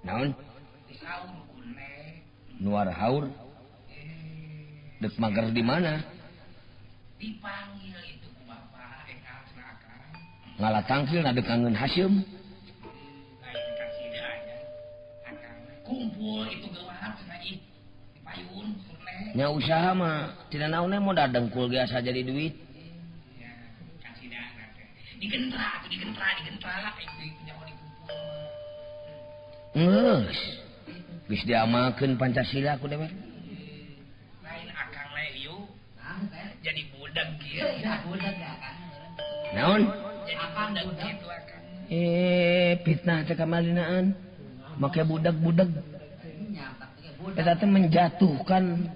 Naon? Nuar haur. Dek mager di mana? Dipanggil itu ku bapak akang. Ngalah tangkil na dek kangen Hasyim. Kumpul itu geuwat cenah ih di payun suneh. Nya usaha mah tina naonnya mau dengkul biasa jadi duit. Ya, kasih teh. Digentra atuh digentra itu nyaho dikumpul. Geus. Geus diamalkeun Pancasila ku dewek. Lain akang lain ieu. Jadi budak kieu. Budak akang. Naon? Jadi budak kitu akang. Fitnah teh kamalinaan. Make budak-budak. Eta teh menjatuhkan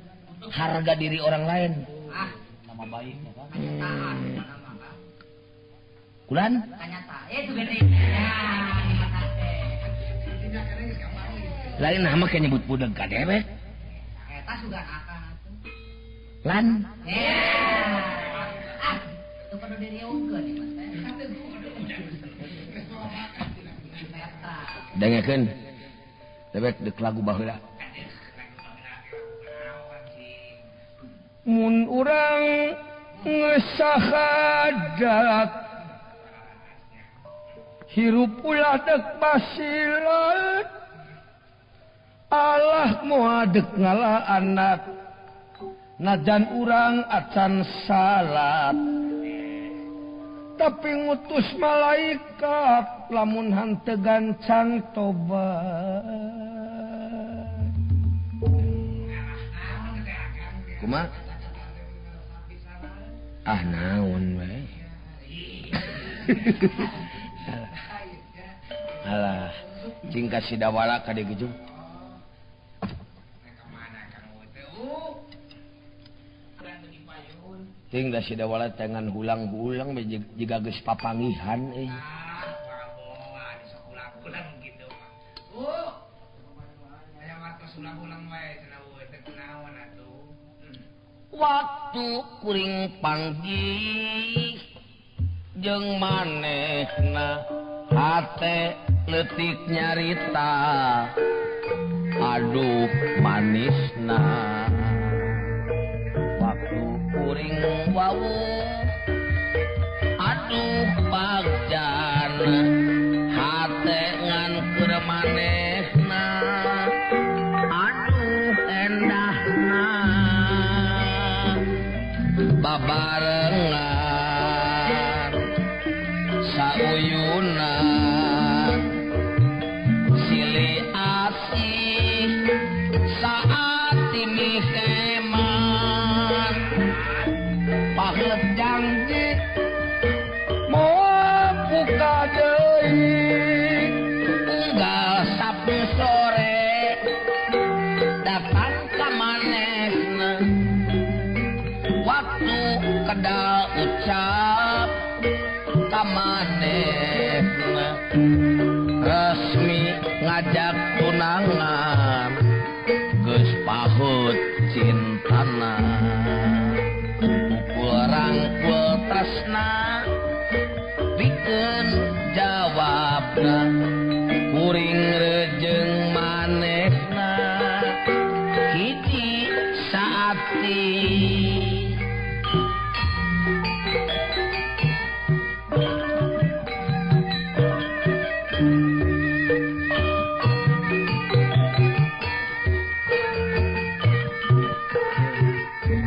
harga diri orang lain. Ah, nama baiknya kan. Kulan? Lain nama kayak nyebut budak ka dewek. Eta sugan akang atuh. Lan. Ah, teu perlu diriungkeun ieu mah teh. Dengekeun. Dewek deuk lagu baheula. Mun urang ngesahadat hirup ulah dek basilat Allah moal dek ngalah anak najan urang acan salat tapi ngutus malaikat lamun henteu gancang tobat. Kumaha? Ah naon we. Alah, cing ka Sidawala ka dieu jeung. Ting da Sidawala tengan hulang-hulang jiga geus papangihan euy. Ah, moal disaulang-ulang kitu mah. Oh. Aya waktu ulang-ulang wae cenah eueuh teh kunaon atuh. Waktu kuring panggih jeung manehna hate leutik nyarita aduh manisna waktu kuring wau aduh bagjana hate ngan keur manehna aduh endahna babarengan sauyunan silih asih saat ini hemat pahet janji moal buka deui unggal Sabtu sore datang ka manehna waktu kedal ucap ka manehna resmi ngajak tunangan geus pahut cintana pukul rangkul tresna pikeun jawabna kuring rejeung manehna hiji saati.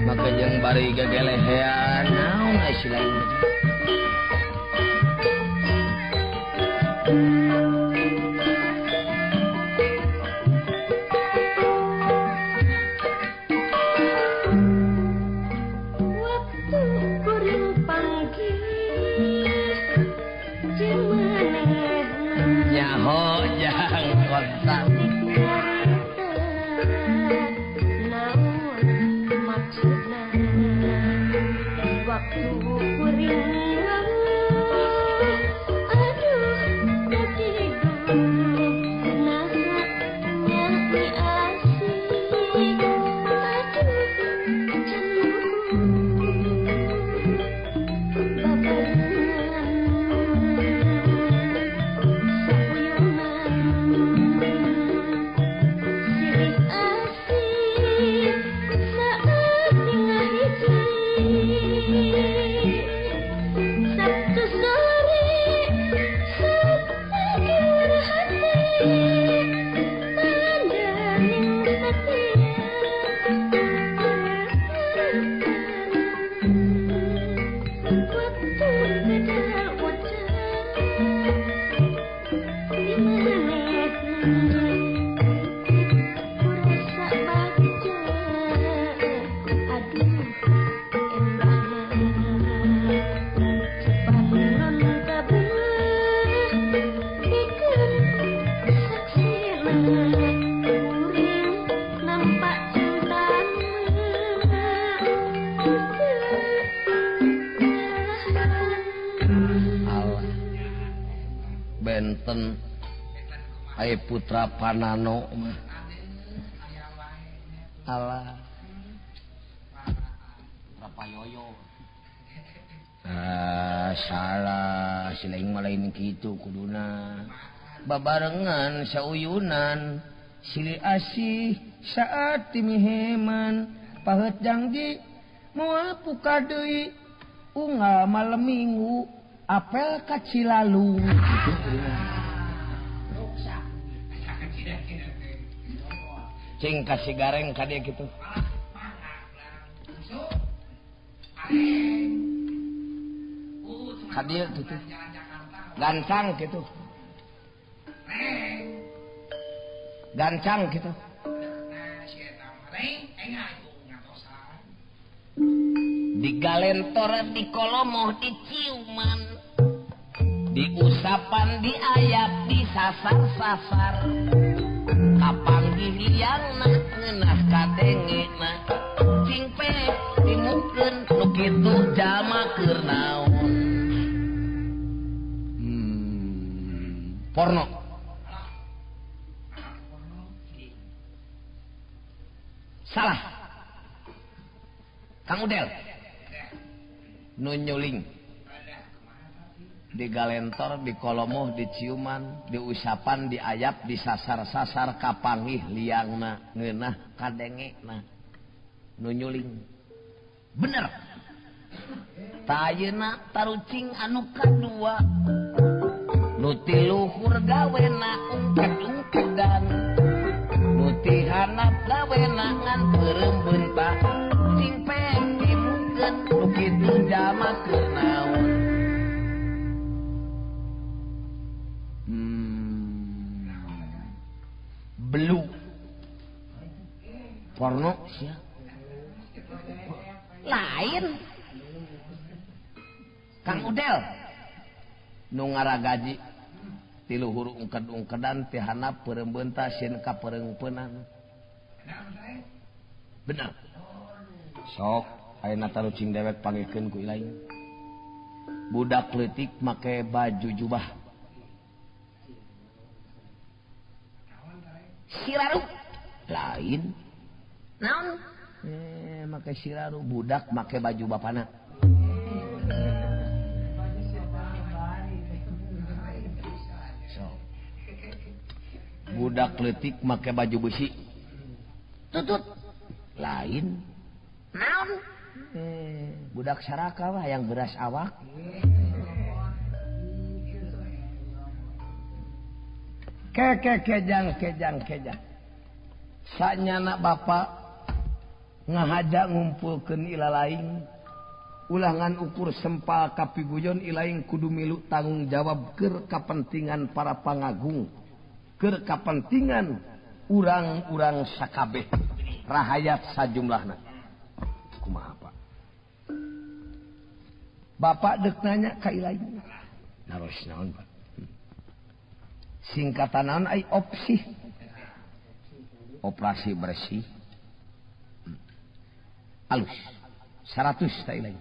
Maka jeung bari gagelehean naon ai si lain mah. Waktu kuring panggih jeung manehna Nyaho jang kontak naon maksudna waktu kuring aduh dadi naha nyanyi asik aduh can babarengan sauyunan benten aya putra Panano mah. Alah. Putra Payoyo. Ah, salah si lain mah lain kitu kuduna. Babarengan sauyunan silih asih saat timiheman paheut jangji moal puka deui unggal malam minggu apel ka Cilalung kitu kuduna. Cing kasih gareng ka dia kitu. Ka dia kitu. Gancang kitu. Gancang gitu. Digalentor dikolomoh diciuman, diusapan diayap disasar-sasar, kapanggih liangna ngeunah kadengena, cing pe dimukeun nu kitu jalma keur naon. Porno. Salah. Kang Udel. Nu nyuling. Digalentor, dikolomoh, diciuman, diusapan, diayap, disasar-sasar, kapanggih liangna ngeunah kadengena. Nu nyuling. Bener. Ta ayeuna tarucing anu kadua. Nu ti luhur gawena ungked-ungkedan. Nu ti handap gawena ngan peureum beunta. Cing pek dimukeun nu kitu jalma keur naon. Belu. Porno sia. Lain. Kang Udel. Nu ngaragaji ti luhur ungked-ungkedan ti handap peureum beunta sieun ka pereungpeunan. Bener. Sok ayeuna tarucing dewek pangikeun ku ilaing. Budak leutik make baju jubah. Siraru lain. Naon? Make siraru budak make baju bapana. Sok. Budak leutik make baju besi. Tutut. Lain. Naon? Budak saraka wah yang beras awak. Kejang kejang kejang. Sanyana bapak ngahaja ngumpulkeun ilalaing. Ulangan ukur sempal kapiguyon ilaing kudu milu tanggung jawab keur kapentingan para pangagung. Keur kapentingan urang-urang sakabeh rahayat sajumlahna. Kumaha Pak? Bapak deuk nanya ka ilaing. Naros naon Pak? Singkatan naon ai opsi? Operasi bersih. Alus 100 ta ilaing.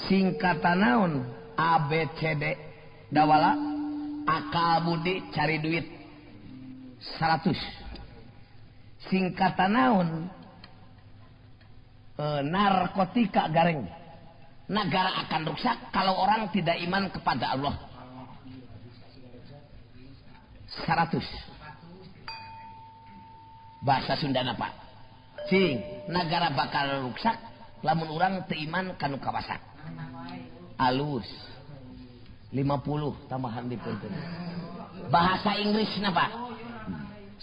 Singkatan naon A B C D dawala akal budi cari duit 100. Singkatan naon narkotika gareng. Negara akan rusak kalau orang tidak iman kepada Allah. 100. Bahasa Sunda apa? Cing, negara bakal rusak lamun urang teu iman kanu kawasa. Alus. 50 tambahan di punten. Bahasa Inggris napa?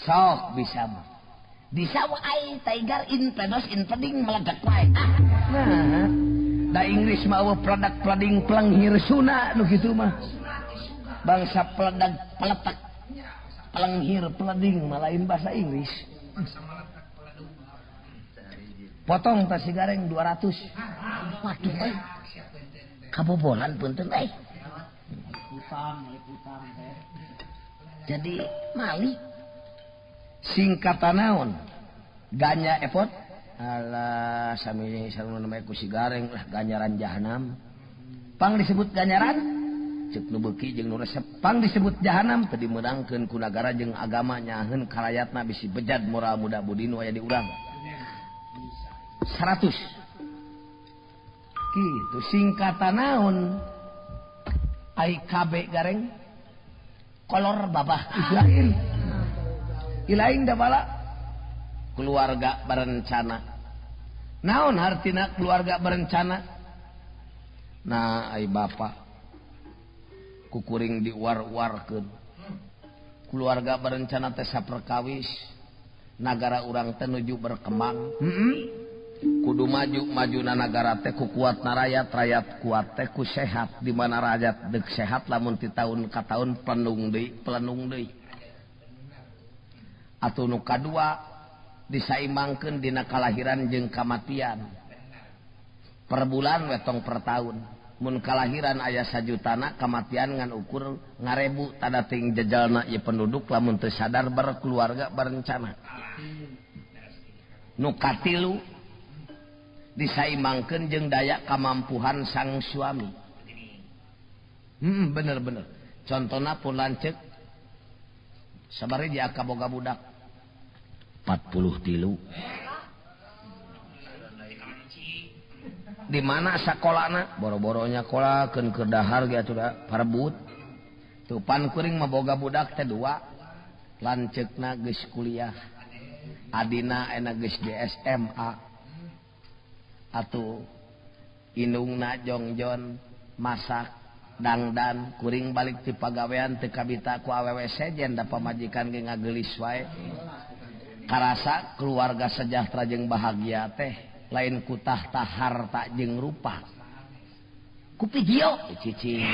Sok bisa mah. Bisa wae tiger in pedos in peding meledak wae. Ah. Nah, da Inggris mah eueuh produk pleding plenghir suna nu kitu mah. Bangsa peledag peletak. Plenghir pleding mah lain bahasa Inggris. Potong tas si gareng 200. Waduh euy. Kabobolan punten euy. Jadi mali singkatan naon? Ganya epot. Alah sami sareng namanya ku si gareng lah ganyaran jahanam. Pang disebut ganyaran Cek nu beuki jeung nu resep pang disebut jahanam teu dimeunangkeun ku nagara jeung agama nyaheun karayatna bisi bejad moral muda budi nu aya di urang. 100. Kitu singkatan naon? Ai KB gareng kolor babah lain. Ilain da bala keluarga berencana. Naon hartina keluarga berencana? Nah ai bapak kukuring diuar-uarkeun. Keluarga berencana teh saperkawis nagara urang teh nuju berkembang. Kudu maju majuna nagara teh ku kuatna rakyat, rakyat kuat teh ku sehat. Di mana rakyat deuk sehat lamun ti taun ka taun pelenung deui, pelenung deui. Atuh nu kadua disaimbangkeun dina kalahiran jeung kamatian. Per bulan we tong per taun. Mun kalahiran aya sajutana, kamatian ngan ukur ngarebu tada ting jejalna ieu penduduk lamun teu sadar berkeluarga berencana. Nu katilu disaimbangkeun jeung daya kamampuhan sang suami. Bener-bener. Contona pun lanceuk sabari dia kaboga budak 43. Di mana sakolana? Boro-boronya kolakeun keur dahar ge atuh da parebut. Tuh pan kuring mah boga budak teh dua. Lanceukna geus kuliah. Adina enak geus di SMA. Atuh indungna jongjon masak dangdan kuring balik ti pagawean teu kabita ku awewe sejen da pamajikan ge ngageulis wae. Karasa keluarga sejahtera jeung bahagia teh lain ku tahta harta jeung rupa. Ku video cicing.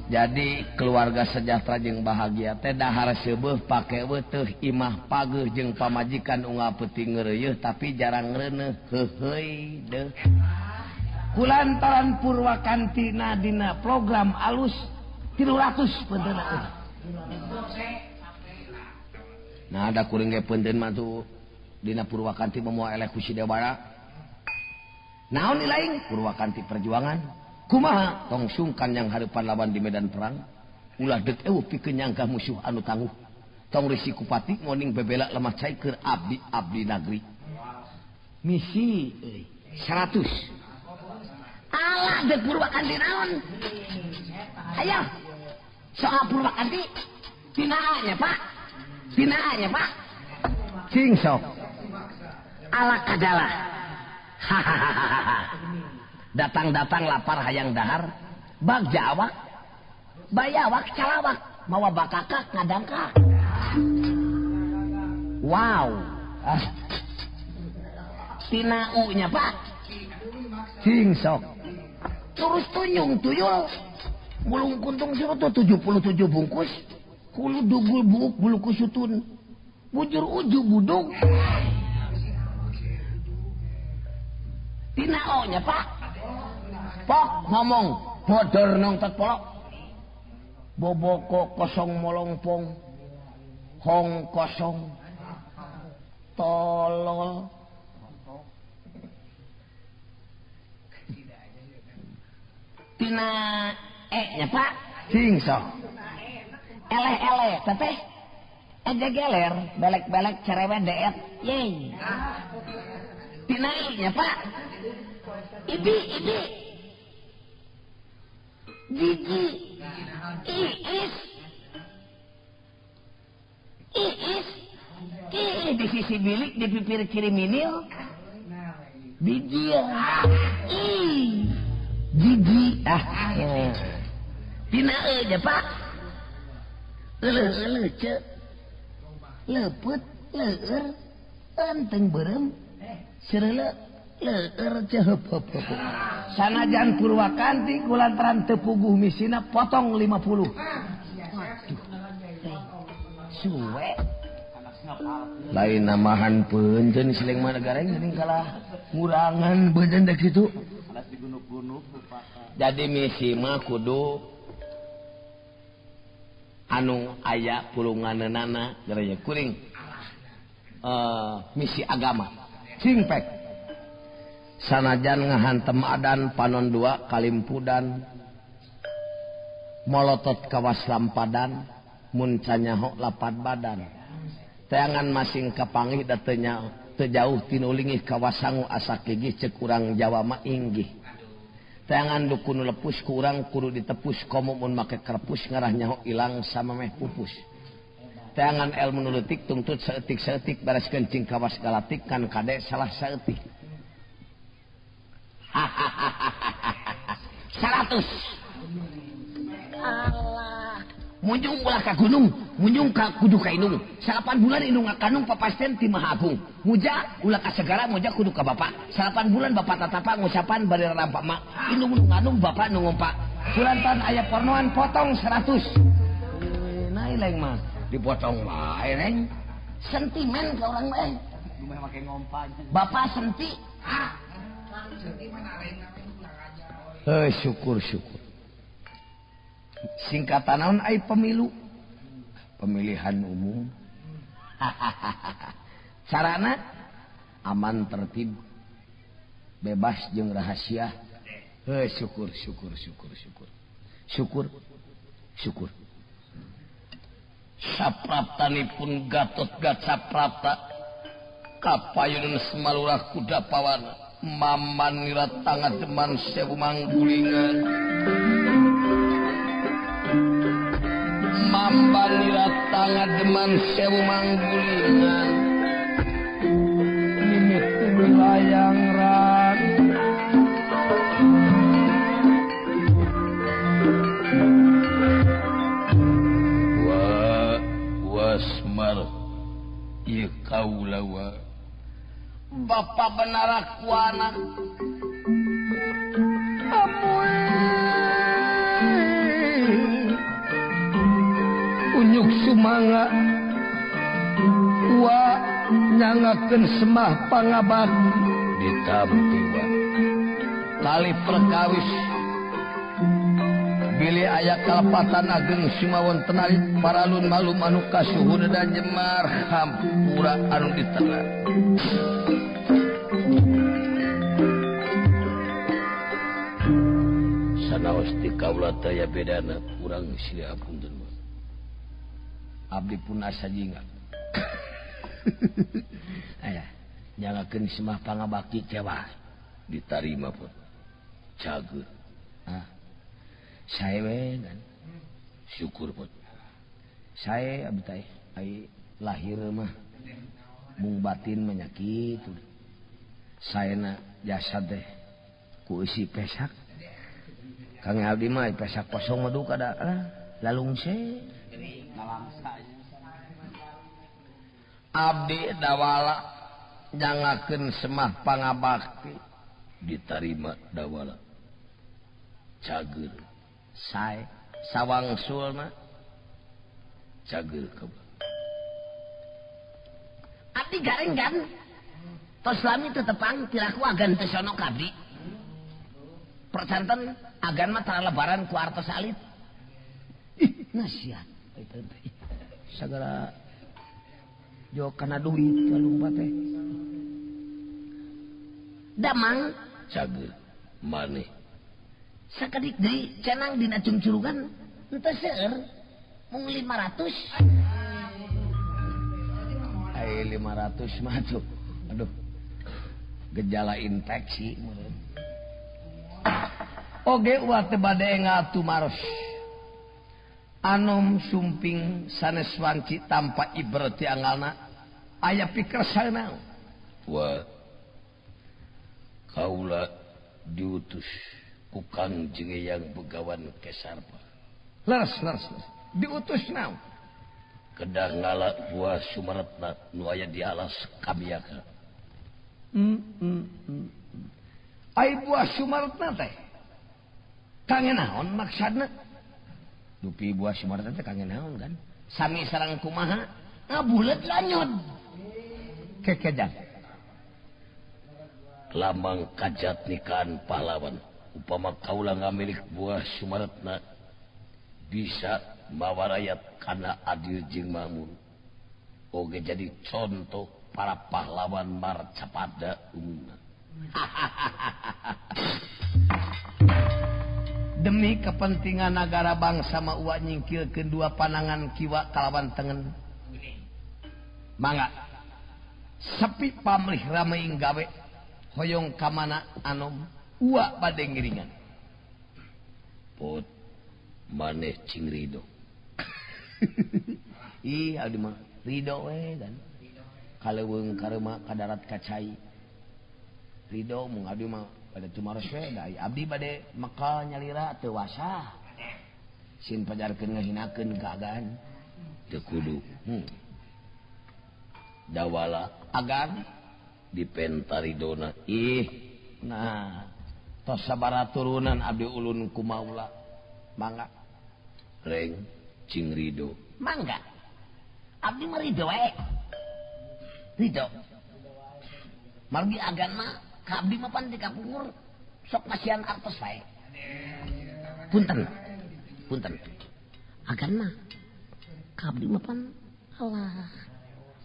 Jadi keluarga sejahtera jeung bahagia teh dahar seubeuh pake weuteh imah pageuh jeung pamajikan unggal peuting ngeureuyeuh tapi jarang reuneuh heuheuy deuh. Kulantaran Purwakantina dina program alus 300 peunteunna. Nah ada kuring ge peunteun mah tuh dina Purwakanti moal eleh ku si Dewara. Naon ilaing Purwakanti perjuangan. Kumaha tong sungkan yang hareupan lawan di medan perang, ulah deuk eueuh pikeun nyangka musuh anu tangguh. Tong risi kupati ngoning bebela lemah cai keur abdi-abdi nagri. Misi euy 100. Alah deuk Purwakanti naon? Ayo. Soal Purwakanti tina nya Pak. Tina nya Pak. Cing sok. Ala kadalah. Hahaha. Datang-datang lapar hayang dahar, bagja awak, bayawak calawak, mawa bakakak ngadangkak. Wow. Tina U-nya Pak. Cing sok. Terus tunyung tuyul. Bulung kuntung surutu 77 bungkus. Kulu dugul buuk bulu kusutun. Bujur uju budung. Tina O-nya Pak. Pok ngomong bodor nongtot polok. Boboko kosong molongpong. Hong kosong. Tolol. Tina E-nya Pak. Cing sok. Eleh-eleh teteh. Eje geler, belek-belek cerewet deet. Yeay. Tina I-nya Pak. Ibi, ibi. Gigi. Iis. Iis. I di sisi bilik di pipir kiri minil. Biji. I. Gigi. Ah. Tina E nya Pak. Euleuh euleuh ce. Leupet leueur enteng beureum. Seureuleuh leueur ce heup heup heup. Sanajan Purwakanti kulantaran teu puguh misina potong 50. Waduh. Suwe. Lain namahan peunteun sileng mah gareng geuning kalah ngurangan beunteun dek kitu. Jadi misi mah kudu anu aya pulunganeunana gareng kuring. Misi agama. Cing pek. Sanajan ngahantem adan panon dua kalimpudan molotot kawas lampadan mun canyaho lapat badan teangan masing kapanggih da teu teu jauh tinulingih kawasangu asa gigih ceuk urang Jawa mah inggih teangan dukun lepus ku urang kudu ditepus komo mun make kerpus ngarah nyaho ilang samameh pupus teangan ilmu nu leutik tungtut saeutik-saeutik baras kencing kawas galatik kan kade salah saeutik. 100. Allah. Munjung ulah ka gunung, munjung ka kudu ka indung. 8 bulan indung ngakanung papasten ti Maha Agung. Muja ulah ka segara, muja kudu ka bapak. 8 bulan bapak tatapa ngucapan bari rampak mak. Indung nu ngandung bapak nu ngompak. Kulantan aya pornoan potong 100. Nah leng mah dipotong wae reng. Sentimen ka urang mah. Make ngompa. Bapak senti. Ah. Syukur syukur. Singkatan naon ai pemilu? Pemilihan umum. Carana aman tertib, bebas jeung rahasia. Syukur syukur syukur syukur. Syukur syukur. Sapraptanipun Gatot Gacaprapta kapayun Semalurah kuda pawana. Maman nirat tangan deman sewu manggulingan. Maman nirat tangan deman sewu manggulingan. Mimiti wilayang ran. Wa wasmar ieu kaula wa. Bapak benar aku anak amuy unyuk sumanga wa nyangakeun semah pangabak ditampi wa kali perkawis bilih aya kalepatan ageng sumawon tenalit paralun malum anu kasuhun dan jemar hampura anu di tengah. Sanaos ti kaula teh aya bedana urang silih apunten mah. Abdi pun asa jingga. Aya nyangakeun semah pangabakti cewa ditarima pun cager. Ah. Sae we kan. Syukur pun. Sae abdi teh ai lahir mah mung batin mah nya kitu. Saena jasad teh ku eusi pesak. Kang abdi mah pesak kosong mah duka da lalungse. Abdi dawala nyangakeun semah pangabakti ditarima dawala. Cager sae sawangsulna cager kaula. Abdi gareng kan? Tos lami teu tepang tiraku agan teu sono ka abdi. Percanten agan mah tara lebaran ku artos alit. Ih, nasihat eta teh. Sagala jo kana duit kalumpat teh. Damang cager maneh. Sakedik deui cenang dina cungcurugan henteu seueur mung 500. Ai 500 mah tuh. Aduh. Gejala infeksi meureun. Oge ulah teu bade enggal tumaros. Anom sumping sanes wanci tanpa ibrati angalna aya pikersana. Wa kaula diutus ku Kangjeng Eyang Begawan Kesarpa. Leres leres leres. Diutus naon? Kedah ngala buah sumaretna nu aya di alas Kamiaka. Ai buah sumaretna teh kangen naon maksudna? Dupi buah sumaretna teh kangen naon kan? Sami sareng kumaha? Ngabuleut lanyod. Kekejan. Lambang kajat nikahan pahlawan. Upama kaula ngamilik buah sumaretna bisa mawarayat kana adil jeung makmur. Oge jadi contoh para pahlawan marcapada umumna. Demi kepentingan negara bangsa mah uwa nyingkirkeun dua panangan kiwa kalawan tengen. Mangga. Sepi pamrih rameing gawe hoyong ka mana anom uwa bade ngiringan. Pot maneh cing rido. Ih abdi mah rido we kan. Kaleuweung kareuma ka darat ka cai. Rido mung abdi mah bade tumaros we da abdi bade mekal nyalira teu wasah. Sin pajarkeun ngahinakeun ka agan. Teu kudu. Dawala agan dipentaridona. Ih nah tos sabaraha turunan abdi ulun ku maula. Mangga. Reng cing rido. Mangga. Abdi mah rido we. Rido. Margi agan mah ka abdi mah pan di kapungkur sok masihan artos wae. Punten. Punten. Agan mah ka abdi mah pan alah.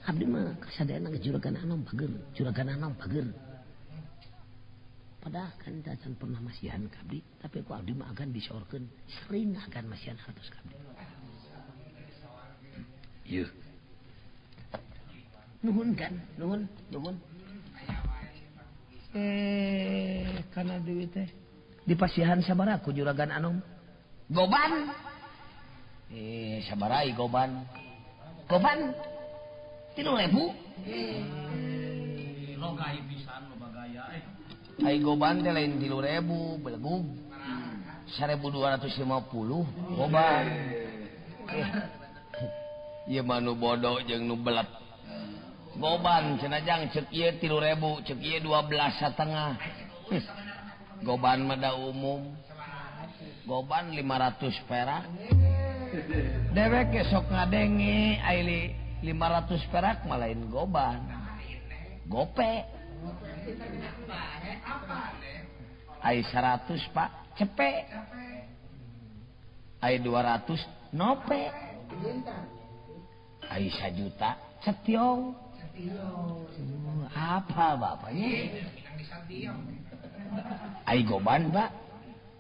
Abdi mah kasadayana juragan anom bager, juragan anom bager. Padahal kan can pernah masihan ka abdi, tapi ku abdi mah agan disorkeun, sering agan masihan artos ka abdi. Yeuh. Nuhun kan, nuhun, nuhun. Kana duit teh dipasihan sabaraha ku juragan anom? Goban. Sabaraha goban? Goban 3.000. Logai pisan loba gaya. Ai goban teh lain 3.000, belegug. 1.250 goban. Ieu mah nu bodoh jeung nu belet. Goban cenah jang ceuk ieu 3.000, ceuk ieu 12,5. Goban mah da umum. Goban 500 perak. Dewek sok ngadenge ai 500 perak mah lain goban. Gope. Ai 100 Pak, cepe. Ai 200 nope. Ai 1 juta cetiong. Apa bapaknya? Ai goban Pak.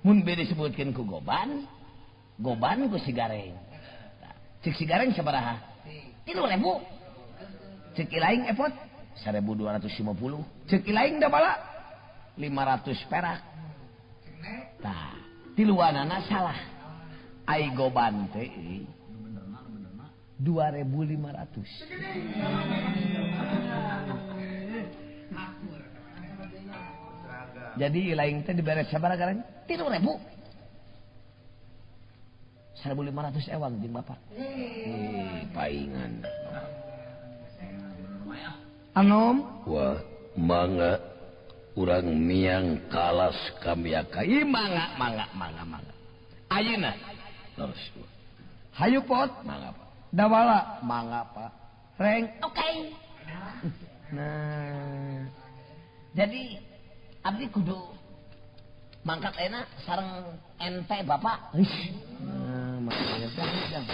Mun be disebutkeun ku goban, goban ku si gareng. Cek si gareng sabaraha? 3.000. Cek ilaing epot 1.250. Cek ilaing da bala 500 perak. Tah, tiluanana salah. Ai goban teh 2.500. Jadi ilaing teh dibere sabaraha gareng? 3.000. 1.500 ewang jeung bapak. Paingan. Anom, wah mangga urang miang kalas kamiaka. Ih mangga mangga mangga mangga. Ayeuna. Terus. Hayu pot, mangga Pak. Dawala, mangga Pak. Reng, oke. Okay. Nah. Jadi abdi kudu mangkat enak sareng ente bapak. Nah, makanya jang.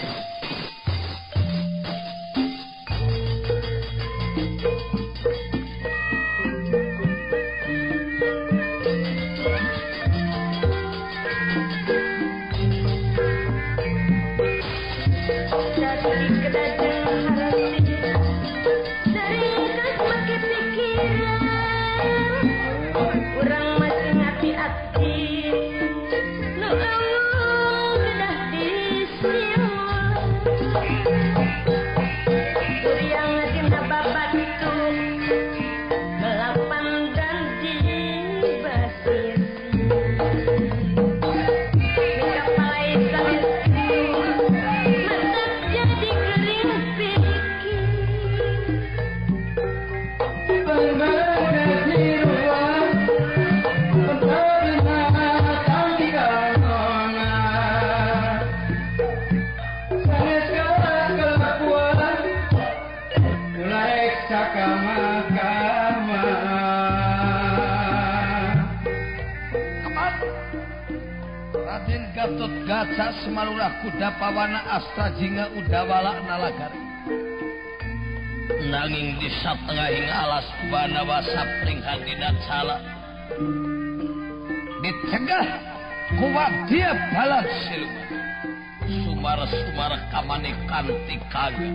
Gatot Kaca Semarurah Kuda Pawana Astra Jingga Udawala Nalagari. Nanging di satengahing alas Banawasa Pringhadina Cala dicegah ku wadya balad siluman. Sumar-sumar kamane kanthi kaga.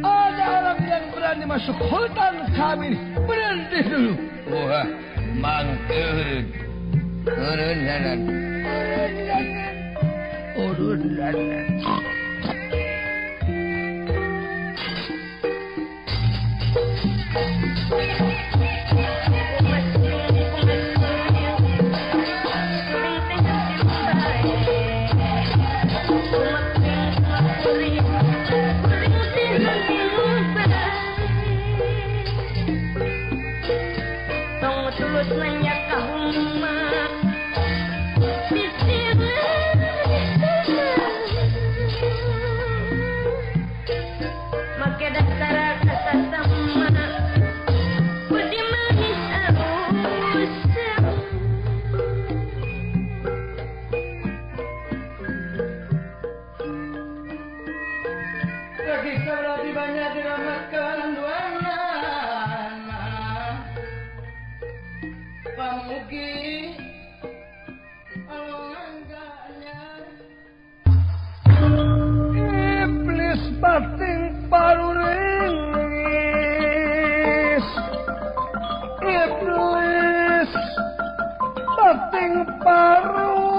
Ada orang yang berani masuk hutan kami. Berhenti dulu. Wah, mangkeun. Urun jalan. Urun jalan. Bating paruringis, iblis bating paruringis,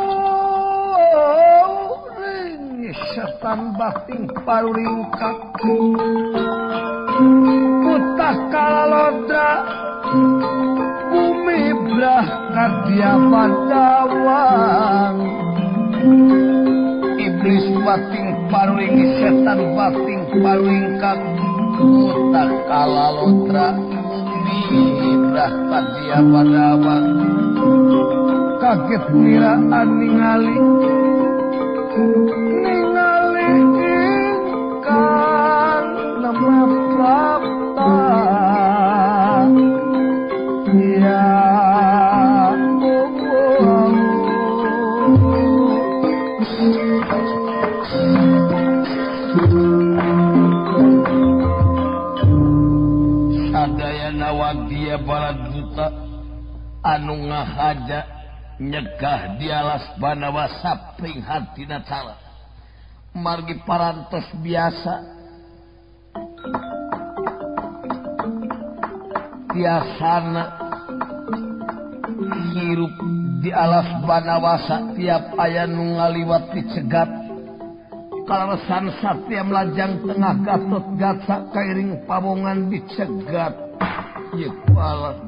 setan bating paruringkak, kutah kalalodra, bumi belah kadya padawang. Iblis bating paruringis, setan bating paruringkak, kutah kalalodra, bumi belah kadya padawang. Kaget niraan ningali, ningali ingkang lemah prapta. Ya sadayana wadya baladuta anu ngahaja nyegah di alas Banawasa Pringhadina Cala margi parantos biasa tiasana hirup di alas Banawasa tiap aya nu ngaliwat dicegat kaleresan satya melajang tengah Gatot Gaca kairing pawongan dicegat ieu alas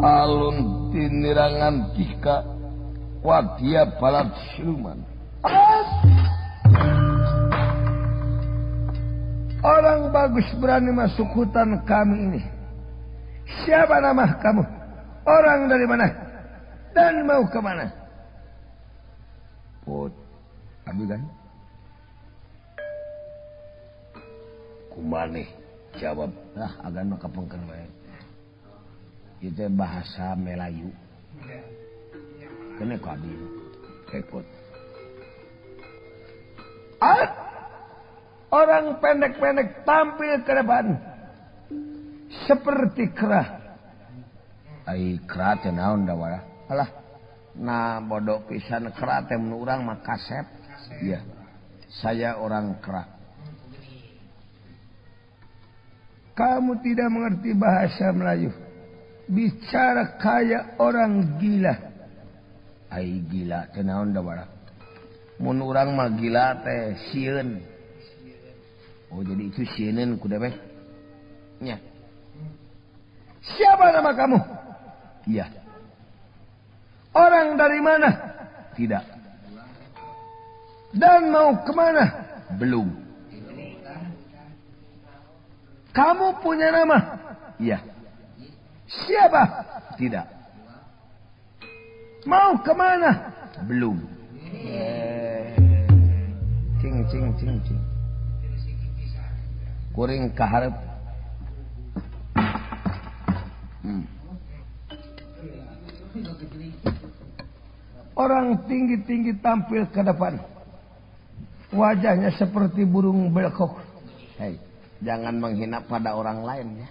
alun tinirangan dika wadya balad siluman. Orang bagus berani masuk hutan kami ini. Siapa nama kamu? Orang dari mana? Dan mau kemana? Put, abi kan? Kumane jawab. Ah, agan mah kapengker wae. Itu bahasa Melayu. Kene ku abi. Repot. Orang pendek-pendek tampil ke depan seperti kera. Ai kera teh naon da warah? Alah, nah bodoh pisan kera teh mun urang mah kasep. Iya. Saya orang kera. Kamu tidak mengerti bahasa Melayu. Bicara kayak orang gila. Ai gila teh naon da warah? Mun urang mah gila teh sieun. Oh jadi itu sieun ku dewek. Nya. Siapa nama kamu? Iya. Orang dari mana? Tidak. Dan mau kemana? Belum. Kamu punya nama? Iya. Siapa? Tidak. Mau kemana? Belum. Cing cing cing cing. Kuring kaharep. Orang tinggi-tinggi tampil ke depan Wajahnya seperti burung belkok. Hei, jangan menghina pada orang lain ya.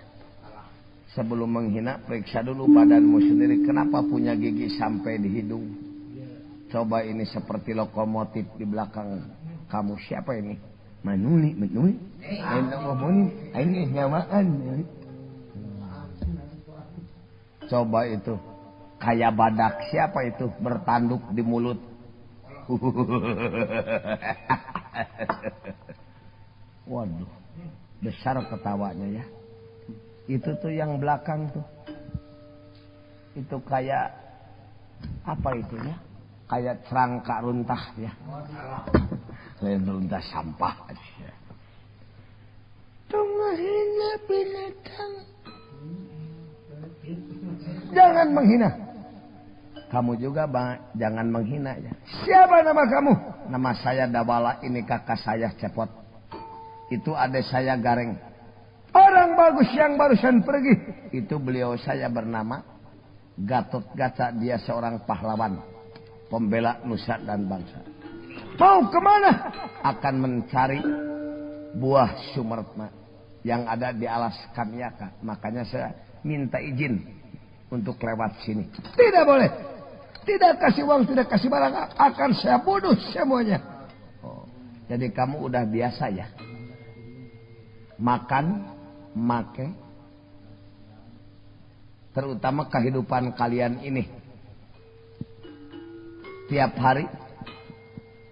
Sebelum menghina, periksa dulu badanmu sendiri. Kenapa punya gigi sampai di hidung? Coba ini seperti lokomotif di belakang kamu. Siapa ini? Manuli, manuli. Ini nyawaan. Coba itu. Kayak badak. Siapa itu? Bertanduk di mulut. Waduh, besar ketawanya ya. Itu tuh yang belakang tuh. Itu kayak apa itu ya? Kayak cerangka runtah ya. Lain runtah sampah. Menghina binatang. Jangan menghina. Kamu juga bang, jangan menghina ya. Siapa nama kamu? Nama saya Dawala, ini kakak saya Cepot. Itu adik saya Gareng. Orang bagus yang barusan pergi. Itu beliau saya bernama Gatot Kaca, dia seorang pahlawan, pembela nusa dan bangsa. Mau kemana? Akan mencari buah Sumertna yang ada di alas Kamyaka. Makanya saya minta izin untuk lewat sini. Tidak boleh. Tidak kasih uang, tidak kasih barang, akan saya bunuh semuanya. Oh, jadi kamu udah biasa ya. Makan, make, terutama kehidupan kalian ini. Tiap hari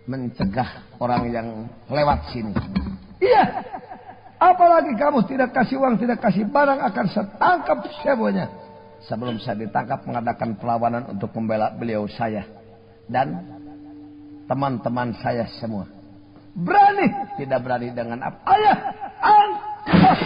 mencegah orang yang lewat sini. Iya. Apalagi kamu tidak kasih uang, tidak kasih barang, akan saya tangkap semuanya. Sebelum saya ditangkap mengadakan perlawanan untuk membela beliau saya dan teman-teman saya semua. Berani? Tidak berani dengan apa? Ayah, angkat.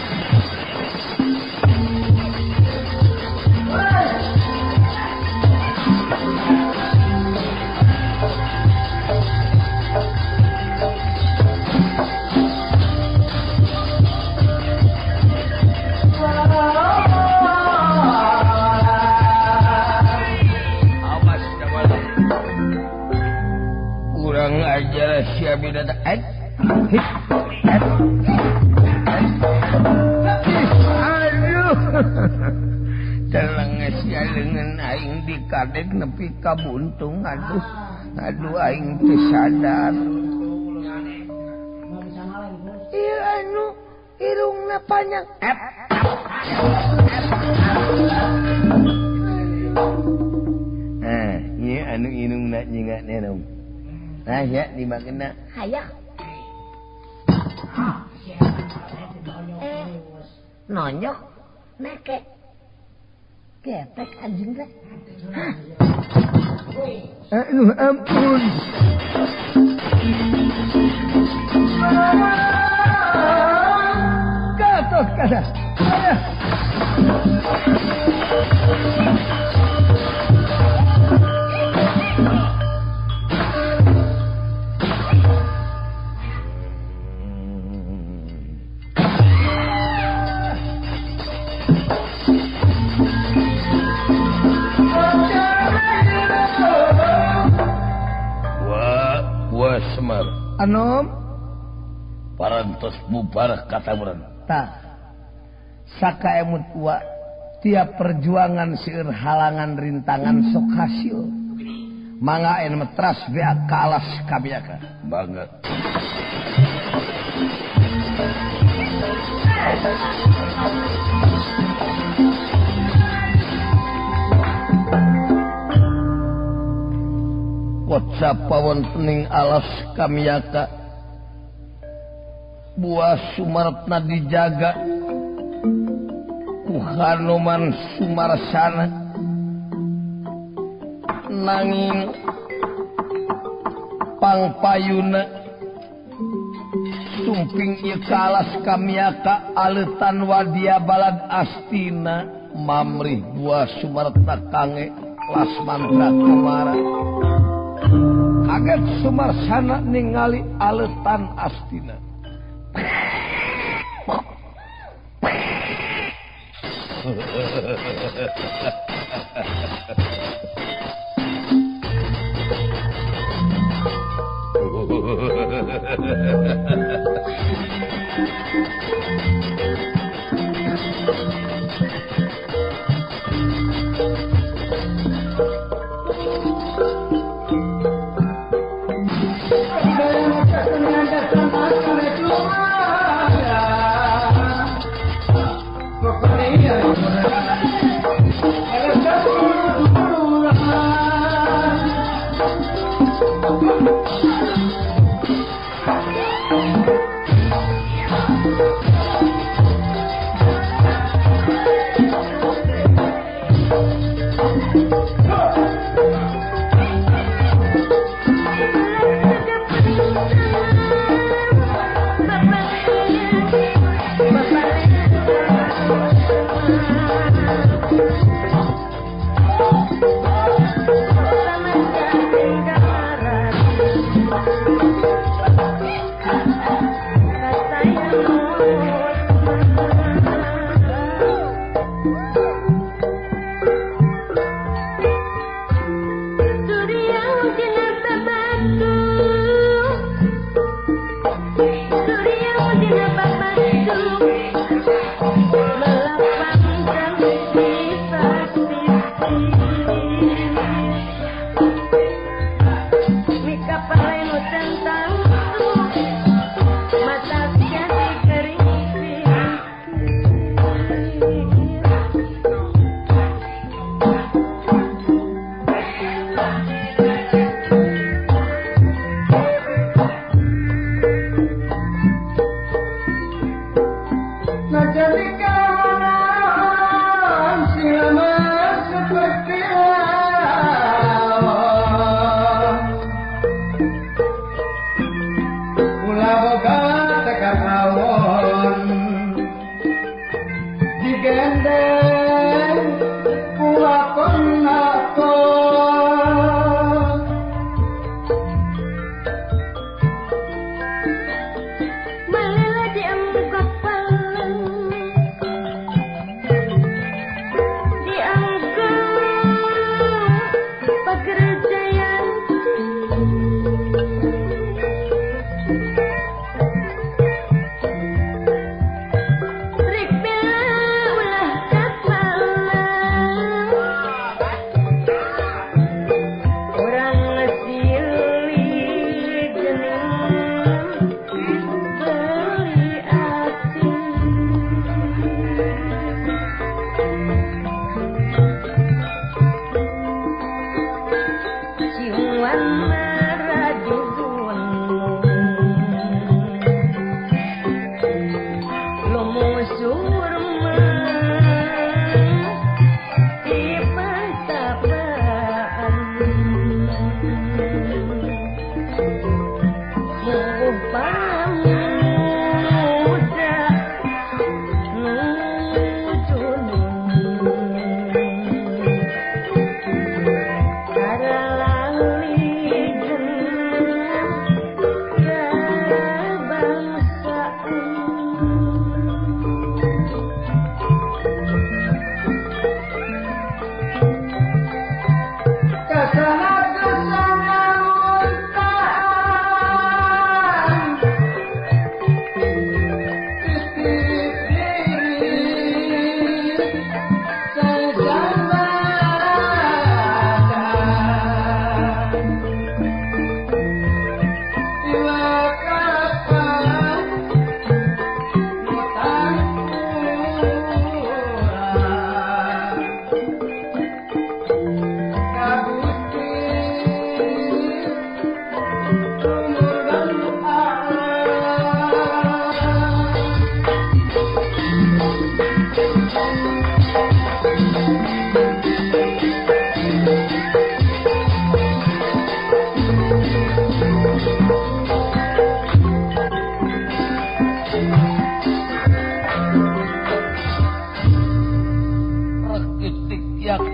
Kurang ajar siapa datang. Aduh, telenges ya lengan aing dikadek nepi ka buntung. Aduh, aduh aing teu sadar. Ieu anu irungna panjang. Ieu anu irungna nyinga nerong. Nah ya dimakna hayang. Nonyok neke getek anjing teh. Aduh ampun. Gatot Kaca. Ayah. Semar anom parantos bubar katamuran tah saka emut wa tiap perjuangan seueur halangan rintangan sok hasil mangga en metras bea ka alas kabiaka banget. Kocap wontening alas Kamyaka buah Sumartna dijaga ku Hanuman Sumarsana nanging pangpayuna sumping ieu ka alas Kamyaka aleutan wadia balad astina mamrih buah Sumartna kange Lasmantra Kumara. Kaget Sumarsana ningali aleutan astina.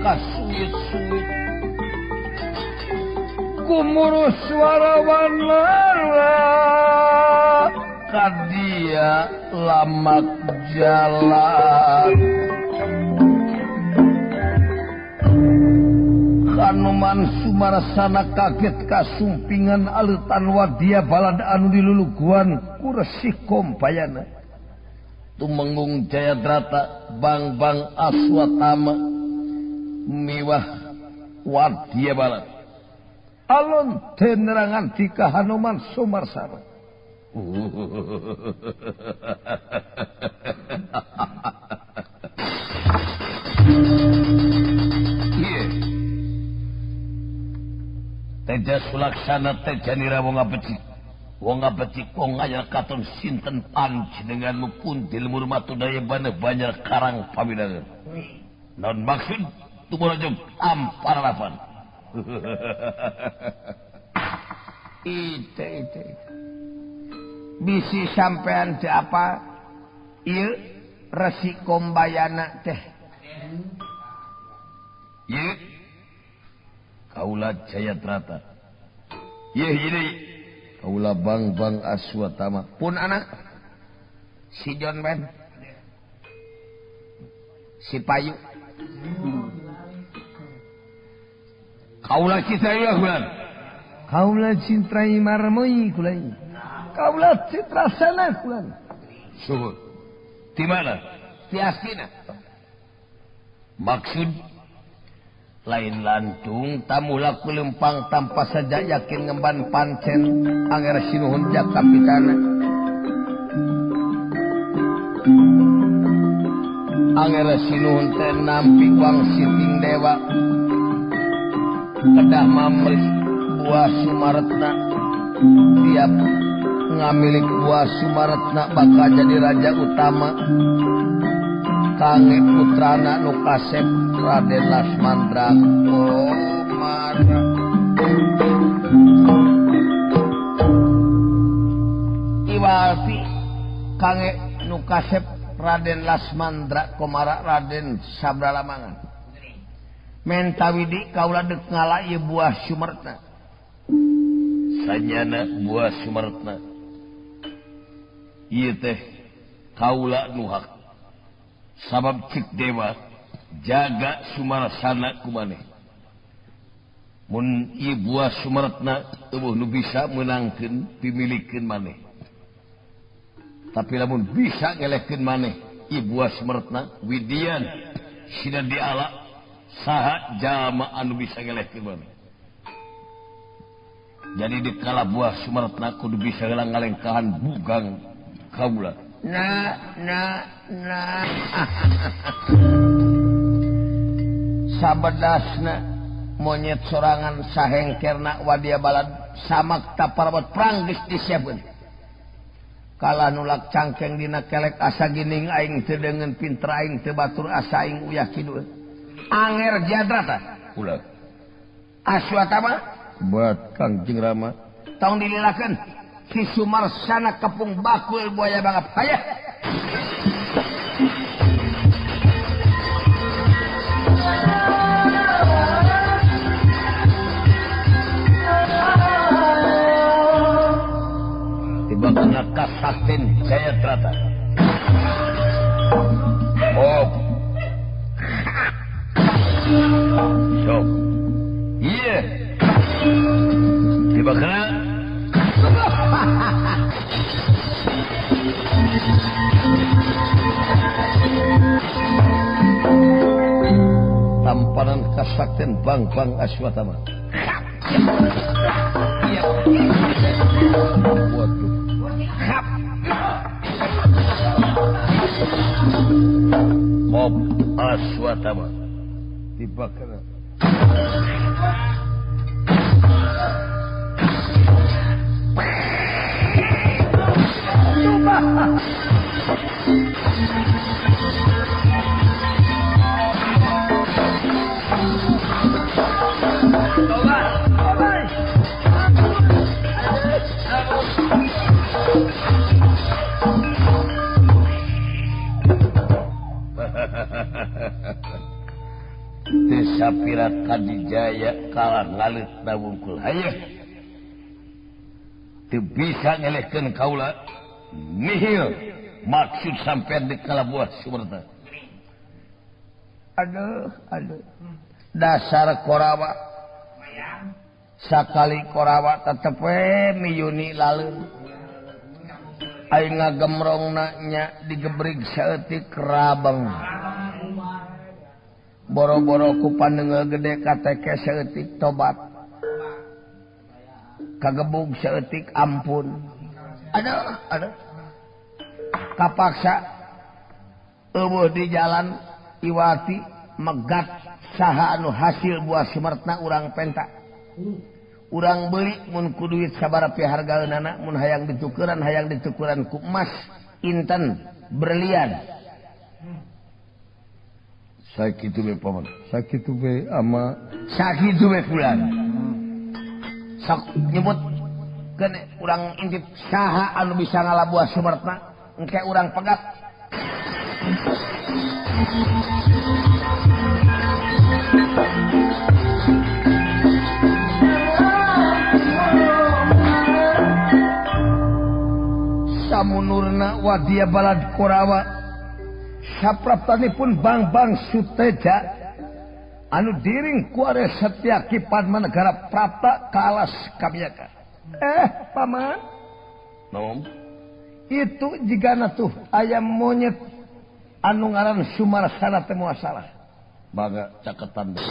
Kasuit-suit gumuruh suara wanara kadia lamak jalan Hanoman Sumarsana kaget kasumpingan aleutan wadya balad anu diluluguan ku Resi Kombayana. Tumenggung Jayadrata Bangbang Aswatama miwah wadya balad. Alon denerangan dika Hanoman Sumarsana. Teja Sulaksana Tejanira wong abecik. Wong abecik wong anyar katon sinten panjenenganmu puntil murmatudaya bana banyak karang pawidangan. Naon maksud tumurajung ampararapan. Ite ite. Bisi sampean teh apa? Ieu Resi Kombayana teh. Ieu Kaula Jayadrata. Yeh ini Kaula Bangbang Aswatama. Pun anak si John Ben. Si Payu. Kaula Citra kulan. Kaula Citra Marmoi kulan. Kaula Citra Sana kulan. Suhur. Di mana? Di Astina. Maksud lain lantung tamu laku lempang tanpa saja yakin ngemban pancen anger sinuhun jakapitana anger sinuhun teh nampi wang siting dewa kedah mamrih buah Sumaretna tiap ngamilik buah Sumaretna bakal jadi raja utama kange putrana nu kasep Raden Lasmandra Komara. Iwalti kange nu kasep Raden Lasmandra Komara Raden Sabralamangan. Mentawidi kaula deuk ngala ieu buah Sumertna. Sanyana buah Sumertna. Ieu teh kaula nu hak. Sabab cik dewa jaga Sumarsana kumaneh. Mun ieu buah Sumertna eueuh nu bisa meunangkeun pimilikeun maneh. Tapi lamun bisa ngelehkeun maneh ieu buah Sumertna widian sida diala saha jalma anu bisa ngelehkeun maneh. Jadi dikala buah Sumertna kudu bisa heula ngalengkahan bugang kaula. Nah, nah, nah. Sabedasna monyet sorangan sahengkerna wadia balad samak taparabot perang geus disiapkeun. Kalah nulak cangkeng dina kelek asa gining aing teu deungeun pinter aing teu batur asa aing uyah kidul. Anger Jayadrata ulah. Aswatama buat Kangjeng Rama tong dililakeun. Si Sumarsana kepung bakul buaya banget. Hayah. Tiba kena kasaktin Jayadrata. Oh. Sok. Iya. Tiba kena tamparan kasakten Bangbang Aswatama. Waduh. Mob Aswatama dibakar. Desa Pirat Kadijaya kalah ngaleut na wungkul. Hayu. Teu bisa ngelehkeun kaula. Nihil maksud sampean di kala buah Sumerta. Aduh, aduh. Dasar Korawa. Sakali Korawa tetep we miyuni laleun. Aing ngagemrongna nya digebrig saeutik rabeng. Boro-boro ku pandeungeu gede kateke saeutik tobat. Kagebug saeutik ampun. Aduh, aduh. Kapaksa eueuh di jalan Iwati megat saha anu hasil buah sumertna urang penta. Urang beuli mun ku duit sabaraha hargaeunana mun hayang ditukeran ku emas inten berlian. Sakitu we paman, sakitu we ama, sakitu we bulan. Sok nyebut keun urang intip saha anu bisa ngala buah sumertna engke urang pegat. Samunurna wadia balad Korawa sapraptanipun Bang-bang Suteja anu diring ku Arya Setyaki Padmanegara Prapta ka alas Kamyaka. Paman, Nom, itu jigana tuh ayam monyet anu ngaran Sumarsana teh moal salah. Baga caketan deh.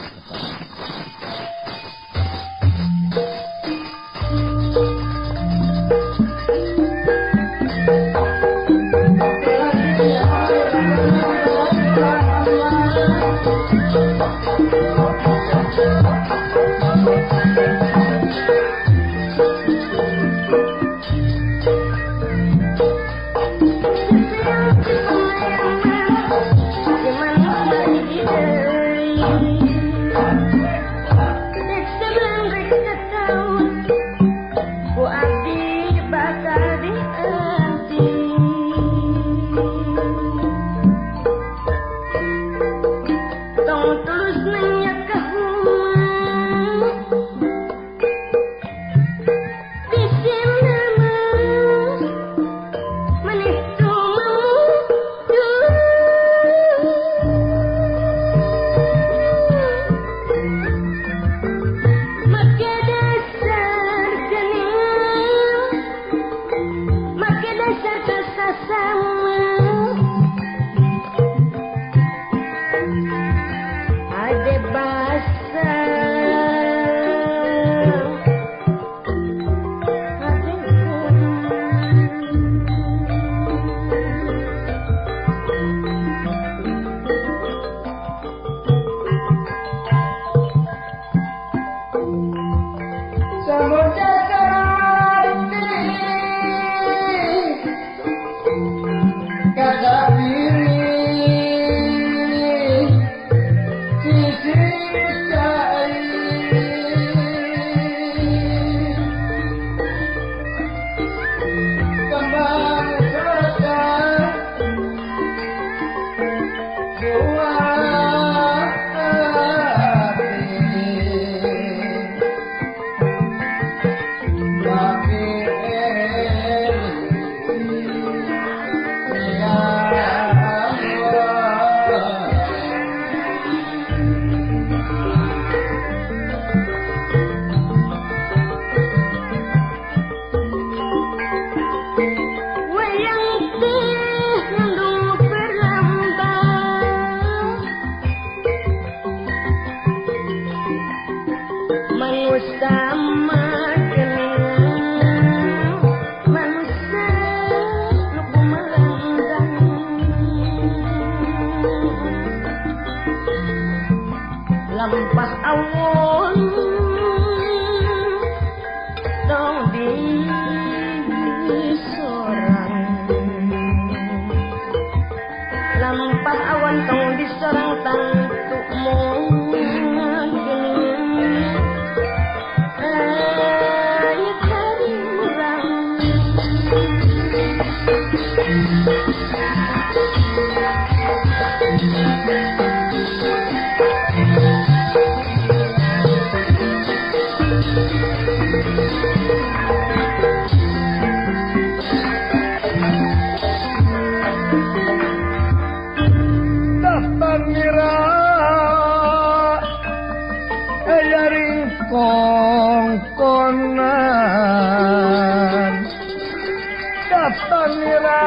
Datanira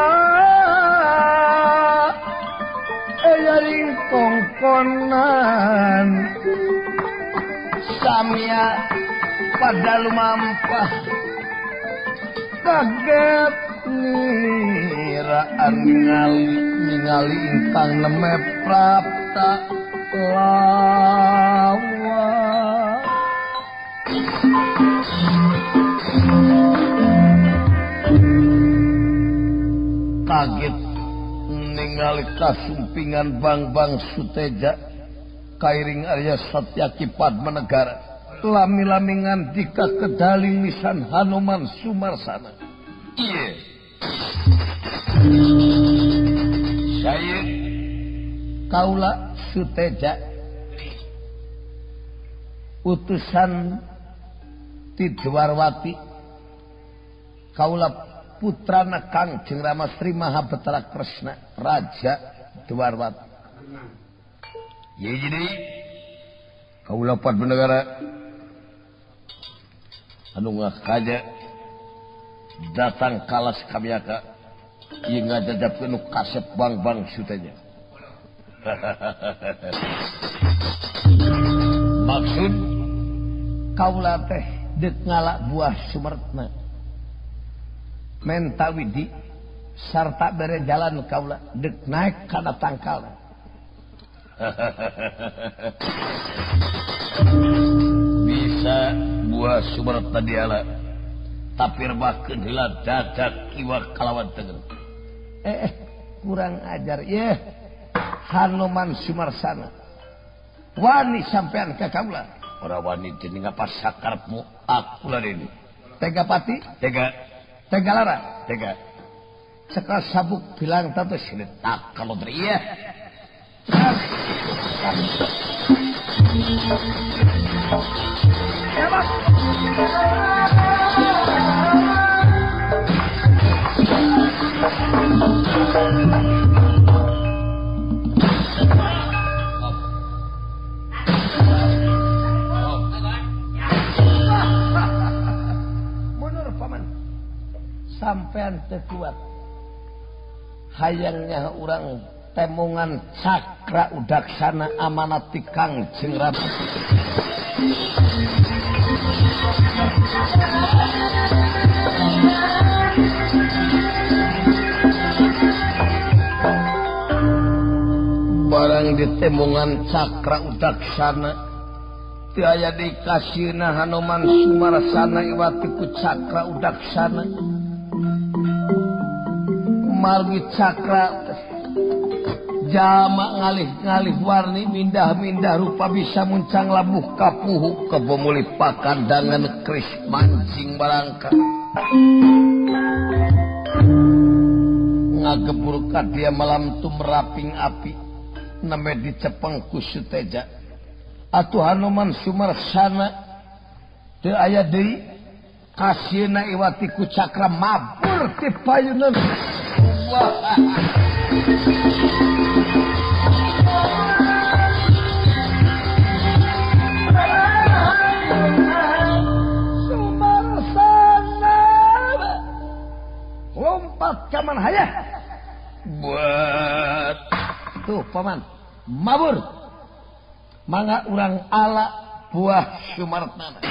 Eyaring kongkonan Samya pada lumampah kaget niraan ningali ingkang neme prapta lawa. Kaget ningali kasumpingan Bangbang Suteja kairing Arya Satyaki Padmanegara lami-lami ngandika kedaling nisan Hanuman Sumarsana. Iya. Saya kaula Suteja utusan ti Dwarwati kaula putrana Kangjeng Rama Sri Maha Betara Kresna Raja Dwarwati. Ya jadi kaula Padmanegara anu ngakaja datang kalas kamyaka ieu ngajajapkeun nu kasep Bangbang Suteja. Maksud kaula teh deuk ngala buah sumertna menta widi sarta bere jalan kaula deuk naik kana tangkal. Bisa buah sumertna diala tapi rebahkeun heula dadak kiwa kalawan tengen. Kurang ajar ye Hanuman Sumarsana wani sampean ka kaula ora wani dening apa sakarepmu aku ladeni tega pati tega tega lara tega cekal sabuk bilang tante sini tak kalau iya mundur paman sampean teu kuat hayangnya urang temungan cakra udaksana amanat ti Kangjeng Rama. Barang ditemungan cakra udaksana teu aya dikasieuna Hanuman Sumarsana iwati ku cakra udaksana. Margi cakra jama ngalih-ngalih warni mindah-mindah rupa bisa muncang labuh kapuhu kebomuli pakandangan keris mancing barangka ngagebur ka dia malam tumraping api nembe dicepeng ku Suteja. Atuh Hanuman Sumarsana teu aya deui kasieuna iwati ku cakra mabur ti payuneun. Wah. Sumarsana lompat kaman hayah buat tuh paman mabur mangga urang ala buah Sumartana.